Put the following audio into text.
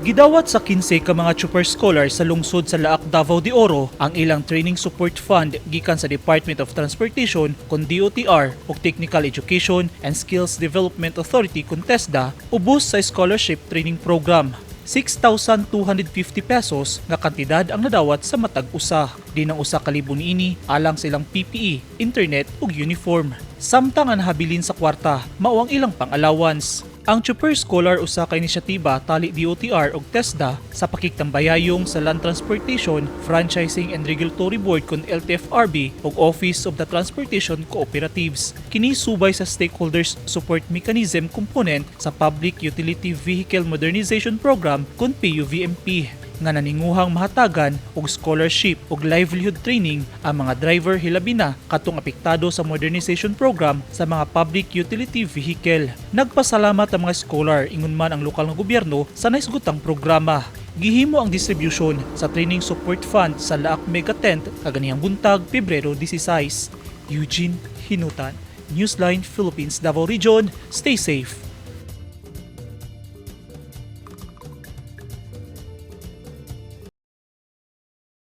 Gidawat sa 15 ka mga tsuper scholar sa lungsod sa Laak, Davao de Oro ang ilang Training Support Fund gikan sa Department of Transportation kon DOTR ug Technical Education and Skills Development Authority kon TESDA ubos sa Scholarship Training Program. 6,250 pesos nga kantidad ang nadawat sa matag usa. Diin ang 1,000 niini alang sa ilang PPE, internet ug uniform. Samtang ang nahabilin sa kwarta mao ang ilang pang-allowance. Ang Tsuper Scholar usa ka inisyatiba tali DOTR ug TESDA sa pakigtambayayong sa Land Transportation, Franchising and Regulatory Board kon LTFRB ug Office of the Transportation Cooperatives. Kini subay sa Stakeholders Support Mechanism component sa Public Utility Vehicle Modernization Program kon PUVMP nga naninguhang mahatagan og scholarship ug livelihood training ang mga driver, hilabi na katong apektado sa modernization program sa mga public utility vehicle. Nagpasalamat ang mga scholar ingon man ang lokal nga gobyerno sa nahisgutang programa. Gihimo ang distribution sa Training Support Fund sa Laak Mega Tent kaganihang buntag, Pebrero 16. Eugene Hinutan, Newsline Philippines, Davao Region. Stay safe.